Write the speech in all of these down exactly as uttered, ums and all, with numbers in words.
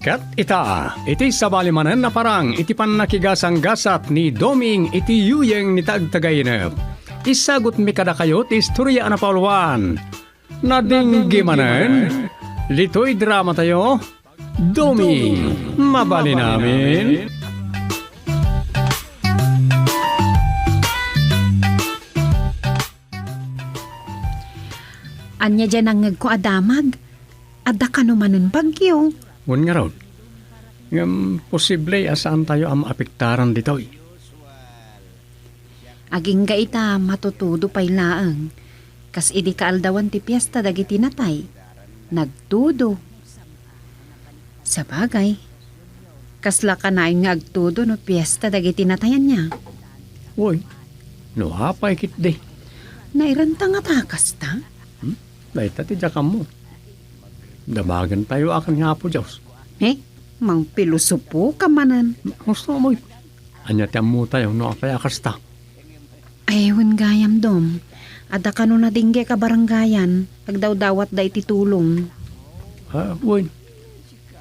Ket ita, iti sabali manen a parang iti pannakigasanggasat ni Doming iti yuyeng ni Tagtagainep, isagutmi kadakayo ti istoria a napauluan. Nadinggi manen, ditoy dramatayo, Doming, mabalin amin. Ania diay nangngegko a damag? Adda kano manen bagyo? Wen ngarud. Ngem posible a saantayo a maapektaran ditoy. Agingga ita, matutudo pay laeng. Kas idi kaaldawan ti fiesta dagiti natay, nagtudo. Sabagay, kasla kanayon nga agtudo no fiesta dagiti natay, ania? Uy, no apay ketdi. Nairanta ngata kasta? Hmm? Dayta ti diak ammo. Damagentayo a ken ni Apo Dios. Eh, mangpilosopo ka manen. Husto mo. Ania ti ammotayo no apay a kasta? Ay, wen gayam, Dom. Adda kano nadinggek a barangayan, agdawdawatda iti tulong. Ah, wen.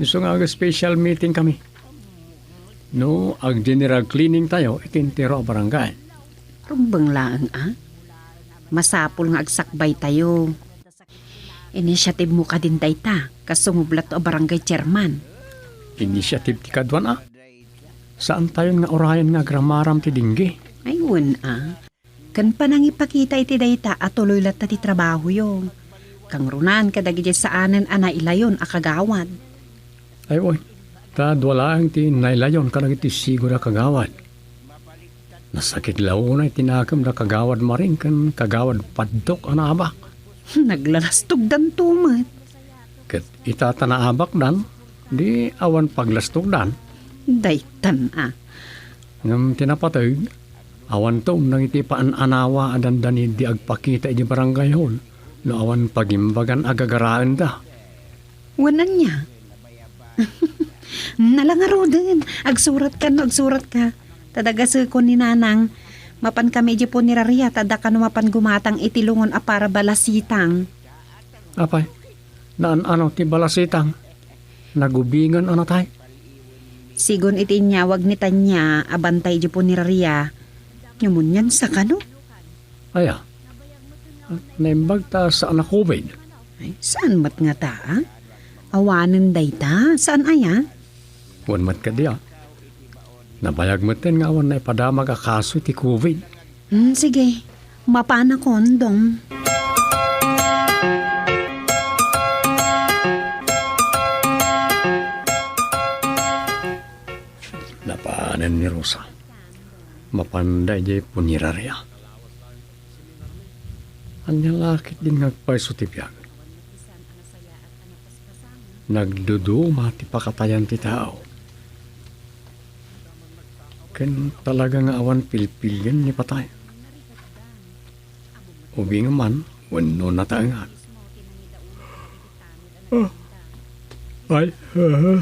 Isu nga ag-special meeting kami. No, ag-general cleaning tayo iti entero a barangay. Rumbeng laeng, a? Masapul nga agsakbay tayo. Initiative mo kadin dayta, kas sumublatto a barangay chairman. Initiative ti kaduan, a? Saantayon nga urayen nga agramaram ti dinggi? Ay, wen, a. Ken panangipakita iti dayta a tuloy latta ti trabahoyo. Kangrunan kadagiti saanen a nailayon a kagawad. Ay, uy, ta dua laeng ti nailayon kadagiti sigud a kagawad. Nasakit la unay ti nakemda Kagawad Maring ken Kagawad Paddok a naabak. Naglalastogdanto met. Ket ita ta naabakdan, di awan paglastogdan. Daytan a. Ngem ti napateg, awanto dagiti paan-anawa a dandani di agpakita iti barangay hall no awan pagimbagan a gagaraenda. Wen ania? Nala ngaruden, agsurat ka no agsurat ka. Ta dagasekon ni Nanang, mapan kami idiay puneraria ta adda kano mapan gumatang iti lungon a para balasitang. Apay, naan-ano ti balasitang? Nagubingan a natay? Sigun iti inyawag ni Tanya a bantay idiay puneraria, pneumonia sa kano? Aya? Naimbag ta saan a covid? Ay, saan met ngata, a? Awanen dayta, saan aya? Wen met kadi, a? Nabayag metten nga awan naipadamag a kaso ti covid. Hmm, sige. Mapanakon, Dong. Napanen ni Rosa. Mapanda idiay puneraria. Ania la ketdin nga agpayso ti biag? Nagduduma ti pakatayan ti tao. Ken talaga nga awan pilpilian ni patay. Ubing man wenno nataengan. Ah. Ay, ah,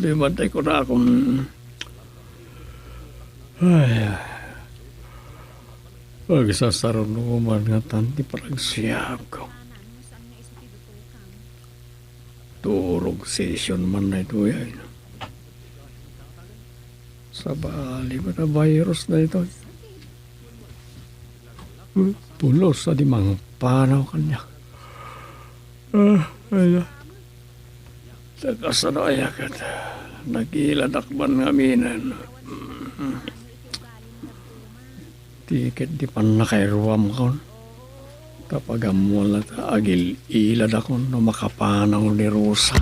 di man tayo kunakon. Ay, ay. Agsasaruno man ngatan ti panagsiapko. Turog session man daytoy, ay. Sabali met a virus daytoy. Pulos a di mangpanaw kaniak. Ah, ay, ah. Ta kasano aya ket nagiladak man ngaminen. Ti ket di pannakairuamkon. Ta pagammoan latta agil-iladakon no makapanaw ni Rosa.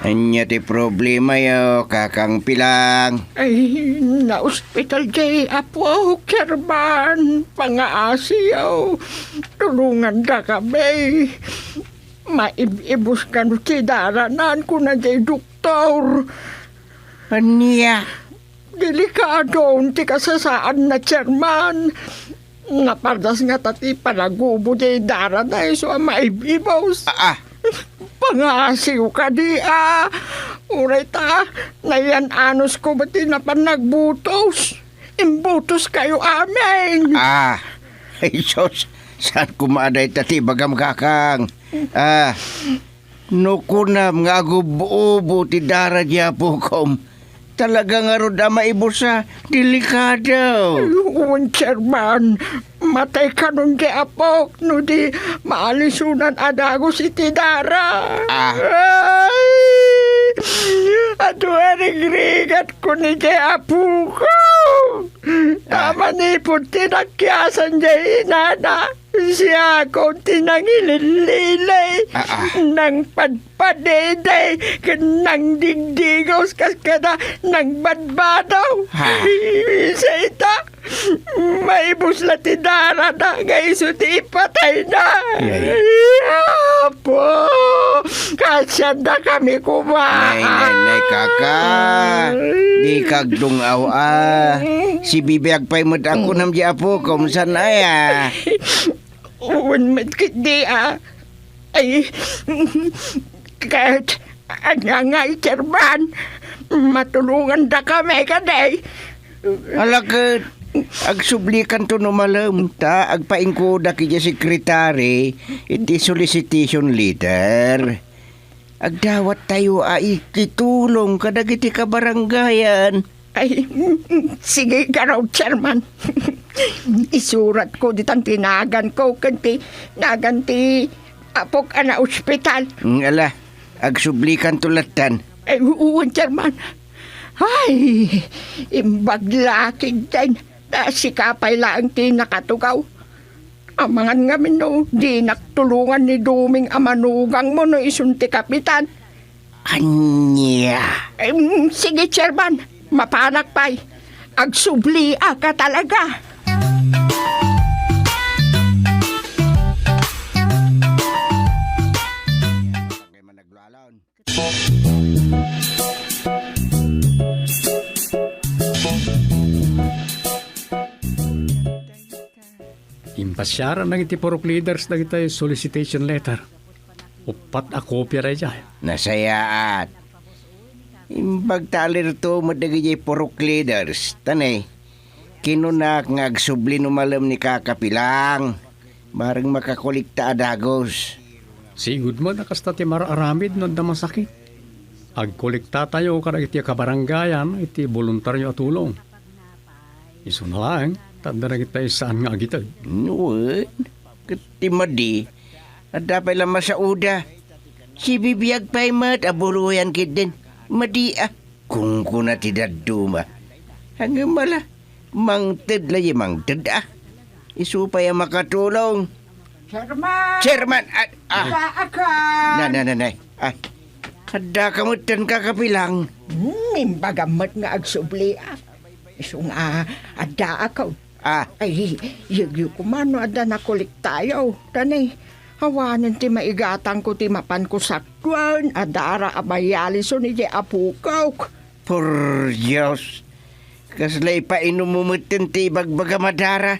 Ania ti problemayo, Kakang Pilang? Ay, naospital diay apo, Kerban. Pangaasiyo, tulongandakami. Maib-ibus kano ti daranan, kuna diay doktor. Ania? Delikado ti kasasaadna, Chairman. Napardas ngata ti panagubo ti darana isu a maib-ibus. Ah, ah. Pangasiw kadi a. Uray ta, nayan-anusko met ti napan nagbutos. Imbutoskayo amin. Ah, ay sus, saan koma a dayta ti ibagam, kakang? Ah, no kunam nga agub-ubo ti dara di apukom, talaga ngarud a maibusa, delikado. Wen, Chairman, matay kanon di apok, no di maalisonan a dagus iti dara. Ah. Ay! Adu a rigrigat ko ni di apoko. Ah. Ta manipud ti nakiasan di inana. Siakon ti nangilillili, ah, ah, nangpadpadidi, ken nangdigdigos kas kada nangbadbadaw. Ha? Sa ita, maibus la ti darana nga isu ti ipatayna. Yay. Apo, kasianda kami koma. Nay, nay, nay, kaka. Di kagdung-aw, ah. Sibibiag pay met a kunam di apo, kumsan aya. Wen met ketdi a. Ay, ket, ania ngay, Chairman? Matulongandakami kadi? Ala ket, agsublikanto no malem, ta agpaingkodak idiay sekretary iti solicitation letter. Agdawattayo a ikitulong kadagiti kabarangayan. Ay, sige, garaw, Chairman. Isuratko ditan ti naganko ken ti nagan ti apok a naospital. Mm, ala, agsublikanto lattan. Ay, wen, Chairman. Ay, imbag la ketdin. Ta sika pay laeng ti nakatugaw. Amangan ngamin no dinak tulongan ni Doming a manugangmo no isun ti kapitan. Ania? Em, sige, Chairman. Mapanak pay. Agsubliak a talaga. Impasiaran dagiti purok leaders dagiti solicitation letter. Uppat a kopia daydiay. Nasayaat. Imbag ta alerto met dagiti purok leaders. Ta ne, kinunak nga agsubli no malem ni Kaka Pilang. Bareng makakolekta a dagus. Sigud met a kasta ti mar-aramid no adda masakit. Agkolektatayo kadagiti kabarangayan iti boluntario a tulong. Isuna laeng, ta adda dagiti saan nga agited. Wen, ket ti madi, adda pay la masaoda. Sibibiag pay met a buroyan ketdin. Madi a. Kunkuna ti dadduma. Ngem ala, mangted la ya mangted a. Isu pay a makatulong. Chairman! Chairman! Ah, ah. Adda ka! Na, na, na, na. Ah. Adda ka metten, Kaka Pilang. Hmm, imbagam met nga agsubli a. Isu nga adda ako. Ah. Ay, yegyo koma no adda nakolektayo. Ta ne, awanen ti maigatangko ti mapanko sakduen a dara a mayalison iti apokok. Por Dios, kasla ipainummo metten ti ibagbagam a dara.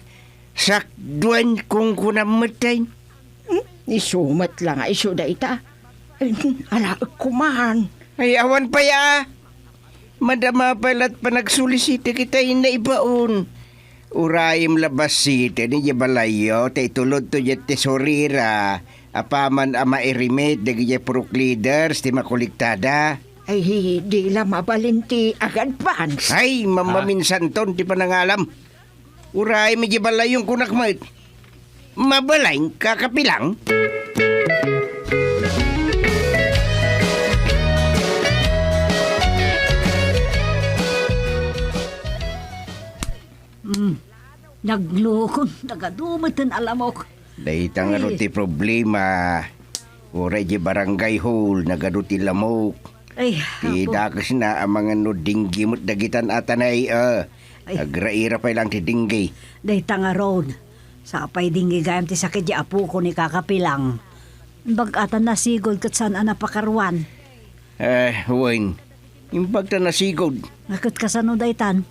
Sakduen kunkunam metten. Hmm, isu met la nga isu dayta. Ay, alaek koman. Ay, awan pay a. Madama pay la't panagsulisita kita naibaon. Urayem la bassit idiay balayyo, ta itulodto diay tesorera, apaman a mairimit dagiti purok leaders ti makolektada. Ay, di la mabalin ti ag-advance. Ay, mamaminsanton ti panangalam. Uray, idiay balayyo kunak met. Mabalin, Kaka Pilang? Mm. Naglukon, nagadu met ti alamok. Dayta ngarud ti problema. Uray idiay barangay hall, nagadu ti lamok. Ay, ti apo. Dakesna, amangan no dengue met dagitan a tanay, a. Ay. Agraira pay laeng ti dengue. Dayta ngarud. Sapay dengue gayam ti sakit idiay apoko ni Kaka Pilang. Imbag ta nasigud ket saan a napakaruan. Eh, wen. Imbag ta nasigud. Ket kasano daytan?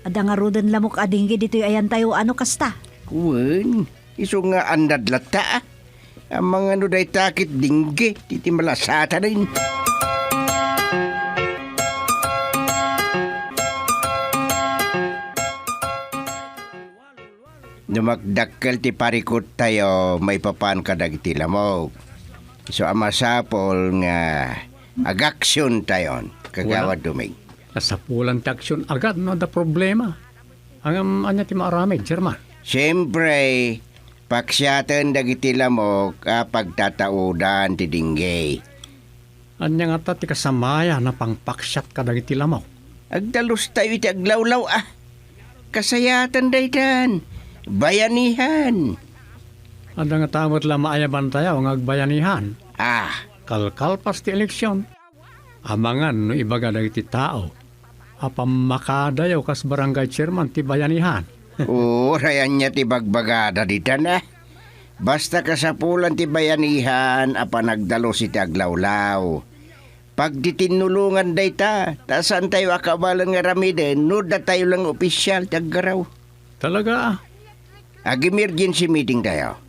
Adda ngaruden lamok a dengge ditoy ayantayo, ano kasta? Wen, isu nga annad latta, a. Amangan no dayta ket dengge ti, ti malasatanen. No makdakkel ti parikuttayo maipapan kadagiti lamok, isu a masapul nga agaksiontayon, Kagawad Wala. Duming. Kasapulan ti aksion agad no adda problema. Ngem ania ti maaramid, Chairman? Siempre, paksiaten dagiti lamok a pagtataudan ti dengge. Ania ngata ti kasamayan a pangpaksiat kadagiti lamok? Agdalustayo iti aglawlaw a. Kasayaatan daytan. Bayanihan. Adda ngata met la maayabantayo nga agbayanihan. Ah. Kalkalpas ti eleksion. Amangan no ibaga dagiti tao a pammakadayo kas barangay chairman ti bayanihan. Uray ania ti bagbagada ditan a. Basta kasapulan ti bayanihan a panagdalus iti aglawlaw. Pagtitinnulongan dayta, ta saantayo a kabaelan nga aramiden no datayo lang nga opisial ti aggaraw. Talaga a. Ag-emergency meeting tayo.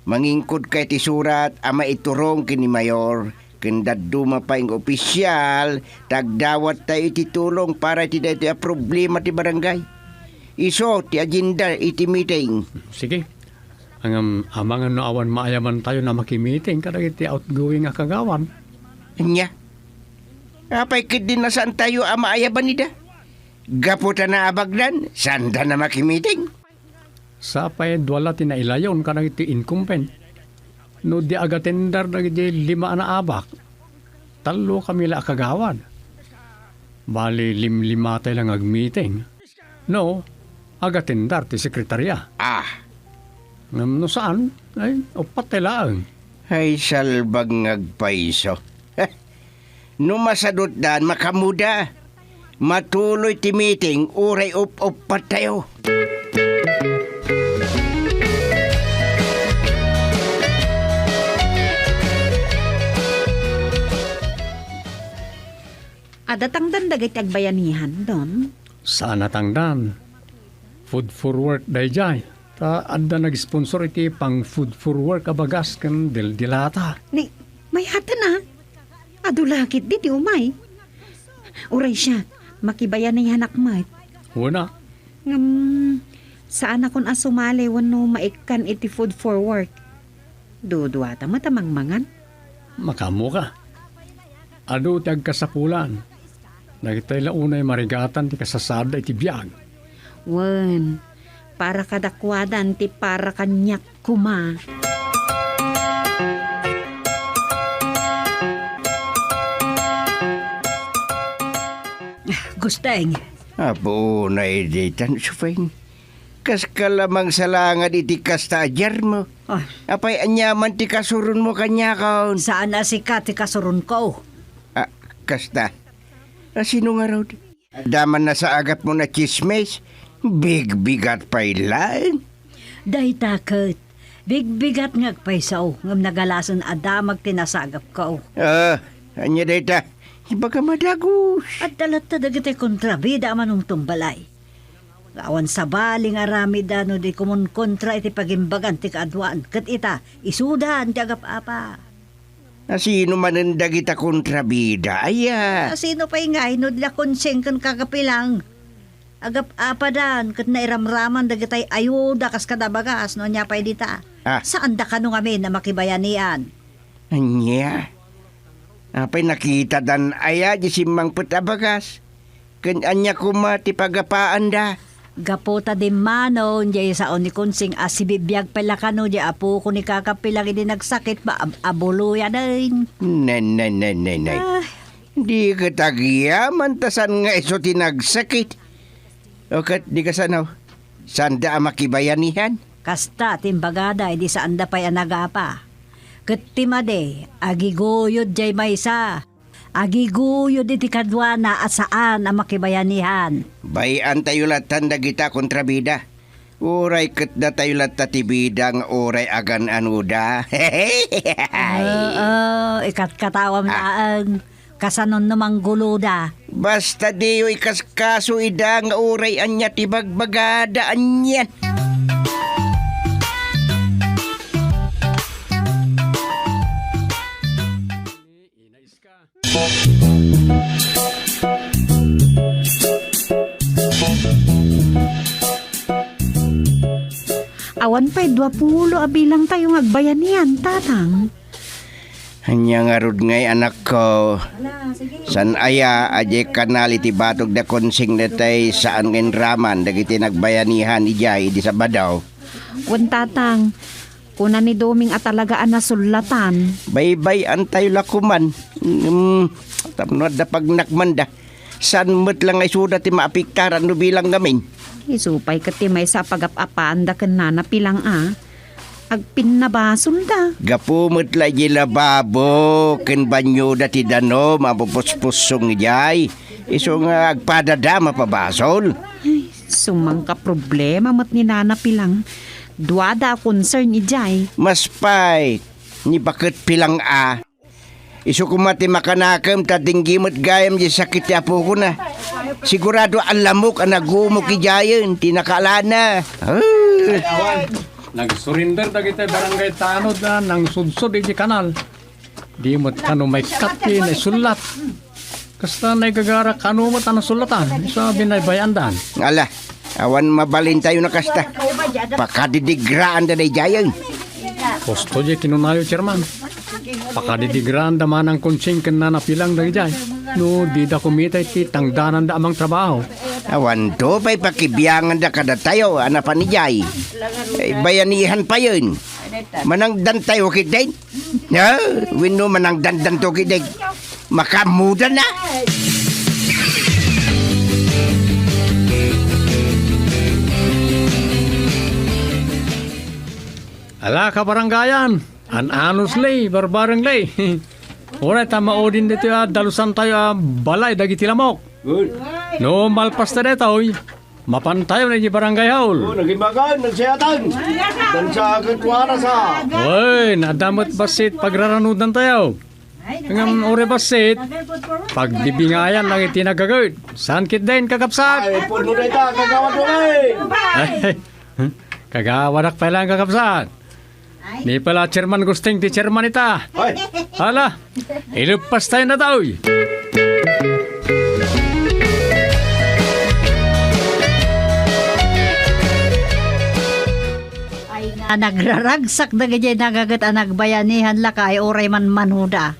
Mangingkod kay ti surat a maiturong ken ni Mayor ken dadduma pay nga opisial ta agdawattayo iti tulong para iti daytoy a problema ti barangay. Isu ti agenda iti meeting. Sige. Ngem amangan no awan maayabantayo a makimiting kadagiti outgoing a kagawad. Ania? Apay ketdi a saantayo a maayaban ida? Gapu ta naabagdan, saanda a makimiting. Sapay dua la ti nailayon kadagiti incumbent. No di agatender dagiti lima a naabak, tallokami la a kagawad. Bali, limlimatay la nga agmiting. No, agatender ti sekretaria. Ah. Ngem no saan, ay, uppat tay laeng. Ay, salbag nga agpayso. No masadutdan, makaammoda. Matuloy ti meeting, uray up-uppat tayo. Adda tangdan dagiti agbayanihan, Don? Saan a tangdan. Food for work daydiay. Ta adda nag-sponsor iti pang food for work a bagas ken dildilata. Ni, mayat a. Adu la ketdi ti umay. Uray siak, makibayanihanak met. Wen a. Ngem, saanakon a sumali wenno maikkan iti food for work. Duduata met a mangmangan. Makaammoka. Adu ti agkasapulan. Dagitoy la unay marigatan ti kasasaadda iti biag. Wen, para kadakuada ti para kaniak koma. Gusteng. Apo, unay ditan, Supeng. Kaska la mangsalangad iti kasta a diarmo. Ah. Apay aniaman ti kasuronmo kaniakon? Saan a sika ti kasuronko. Ah, kasta. A, sino ngarud? Adda man nasaagapmo a tsismis? Bigbigat pay laeng. Dayta ket, bigbigat nga agpayso, ngem nagalasen a damag ti nasagapko. Ah, ania dayta? Ibagam a dagus. Adda latta dagiti kontrabida a manungtungbalay. Awan sabali nga aramidda no di kumunkontra iti pagimbagan ti kaaduan, ket ita, isudan ti agap-apa. A, sino manen dagita kontrabida, aya? A, sino pay ngay no di la Konsing ken Kakapilang? Agap-apadan ket nairamraman dagitay ayuda kas kada bagas no ania pay dita. Ah. Saanda kano ngamin a makibayanian. Ania? Apay nakitadan aya di simmangpet a bagas? Ken ania koma ti pagapaanda? Gapu ta dimmanon diay sao ni Konsing a sibibiag pay la kano diay apoko ni Kakapilang idi nagsakit, maab-abuloyanen. Nay, nay, nay, nay, nay. Ah. Di ket agyaman ta saan nga isu ti nagsakit. O ket di kasano? Saanda a makibayanihan? Kasta ti imbagada idi saanda pay a nagapa. Ket ti madi, agiguyod diay maysa. Agiguyod iti kaduana a saan a makibayanihan. Bay-antayo lattan dagita kontrabida. Uray ket datayo latta ti bida nga uray agan-anoda. Ay. Oo, ikatkatawam Ah. laeng. Kasanon no mangguloda? Basta diyo ikaskaso ida nga uray ania ti bagbagada, anian. Awan pay duapulo a bilangtayo nga agbayanian, Tatang. Ania ngarud ngay, anakko? Saan aya a diay kanal iti batog da Konsing daytay saan nga inraman dagiti nagbayanihan idiay idi Sabado? Wen, Tatang, kuna ni Doming a talaga a nasullatan. Baybay-antayo la koman. Mm, tapno adda pagnakmanda. Saan met la nga isuda ti maapektaran no bilang ngamin? Isu pay ket ti maysa a pagap-apaanda ken Nana Pilang a agpinnabasolda. Gapu met la idiay lababo ken banioda ti danum a pupuspussong idiay. Isu nga agpadada mapabasol. Ay, sumangka problema met ni Nana Pilang. Duada a concern idiay. Mas pay, ni baket Pilang a. Isu koma ti makanakem ta denggi met gayam diay sakit ti apokona. Sigurado a lamok a nagumok idiayen ti nakaalana. Ah. Awan. Nagsurinder dagiti barangay tanod a nangsudsod iti kanal. Di met kano maikkat ti naisullat. Kasta naigagara kano met a nasullatan, isu a binaybayandan. Ala, awan mabalintayo na kasta. Pakadidigraanda daydiayen. Husto diay kinunayo, Chairman. Pakadidigraanda manang Konsing ken Nana Pilang daydiay. No dida kumita iti tangdananda a mangtrabaho. Awanto pay pakibianganda kadatayo a napan idiay. Eh, bayanihan payen. Manangdantayo ketdin. No, wenno manangdandanto ketdi. Makaammodan na. Ala, kabarangayan, an-anos lay, barbareng lay. Uray ta maudin ditoy a dalusantayo a balay dagiti lamok. Good. No malpas ta daytoy, mapantayo na iti barangay hall. Oh, nagimbagan, nagsayatan. Dansa ket warasa. Wen, adda met bassit pagraranudantayo. Ngem uray bassit, pagbibingayan lang iti nagaget. Saan ketdin, kakabsat? Ay, pudno dayta, kagawad mo, eh. Ay, kagawadak pay lang, kakabsat. Ni pala Chairman Gusting ti chairman ita. Ay. Hala, ilupas tayo na tayo. Ay, na, nagraragsak dagiti nagaget a nagbayanihan lakay uray manmanuda.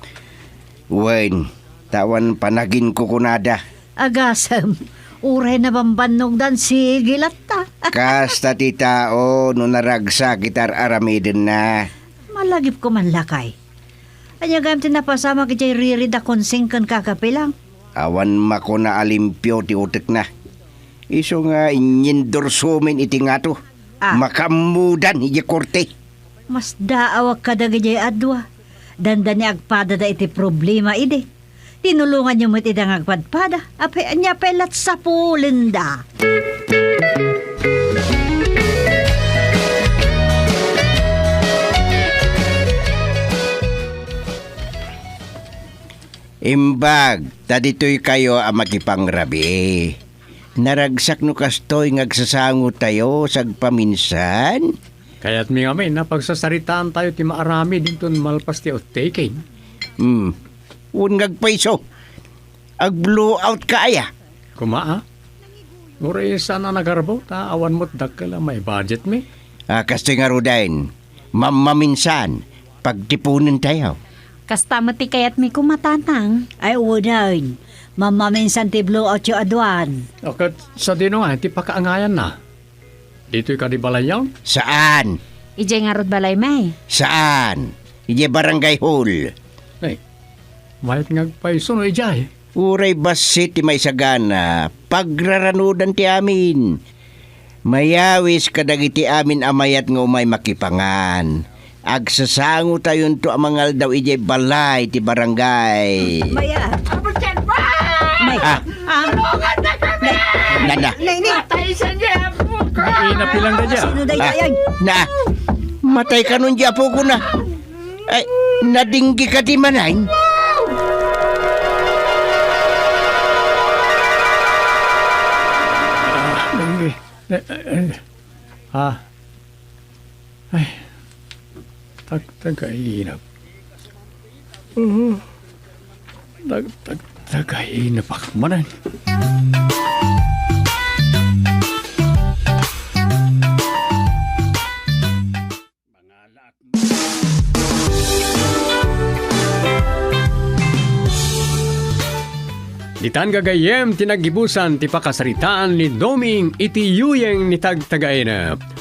Wen, ta awan panaginkukunada. Agasem, uray nabambannogdan, sige latta. Kasta ti tao no naragsak iti ar-aramidenna. Malagipko man lakay. Ania gayam ti napasamak idiay riri da Konsing ken Kakapilang? Awan makuna a limpio ti utekna. Isu nga inyendorsomin iti ngato. Ah. Makaammodan idiay korte. Masdaawak kadagiti adua. Dandani agpadada iti problema idi. Tinulonganyo met ida nga agpadpada. Apay, ania pay la ti sapulenda? Imbag, ta ditoykayo a makipangrabii. Naragsak no kastoy nga agsasangotayo sagpaminsan? Kayatmi ngamin a pagsasaritaantayo ti maaramid inton malpas ti outtaking. Hmm. Wen nga agpayso. Ag-blowout ka aya? Koma, a? Uray saan a nagarbo, ta awan met dakkel a maibudgetmi. Ah, kastoy ngaruden, mammaminsan, pagtiponentayo. Kasta met ti kayatmi koma, Tatang. Ay, wen, mammaminsan ti blowoutyo a duan. O, ket sadino nga ti pakaangayanna? Ditoy kadi balayyo? Saan? Idiay ngarud balaymi? Saan? Idiay barangay hall. Ay, mayat nga agpayso no idiay. Uray bassit ti maisagana, pagraranudan ti amin. Mayawis kadagiti amin a mayat nga umay makipangan. Agsasangotayonto a mangaldaw idiay balay ti barangay. Maya. May. Ah. Ah. Tulonganta kami! Nana. Nay, nay. Patay sa niya, apo ko! Inapilan ka dyan. Sino day Ah. Ayan? Na. Matay ka nun di apo ko na. Ay, nadinggi ka di manay? Eh, eh, eh. Ah. Ay. Tagtagainep. Uh, tag, tag, tagainep ak manen. Ditan gagayyem ti naggibusan ti pakasaritaan ni Doming iti yuyeng ni Tagtagainep.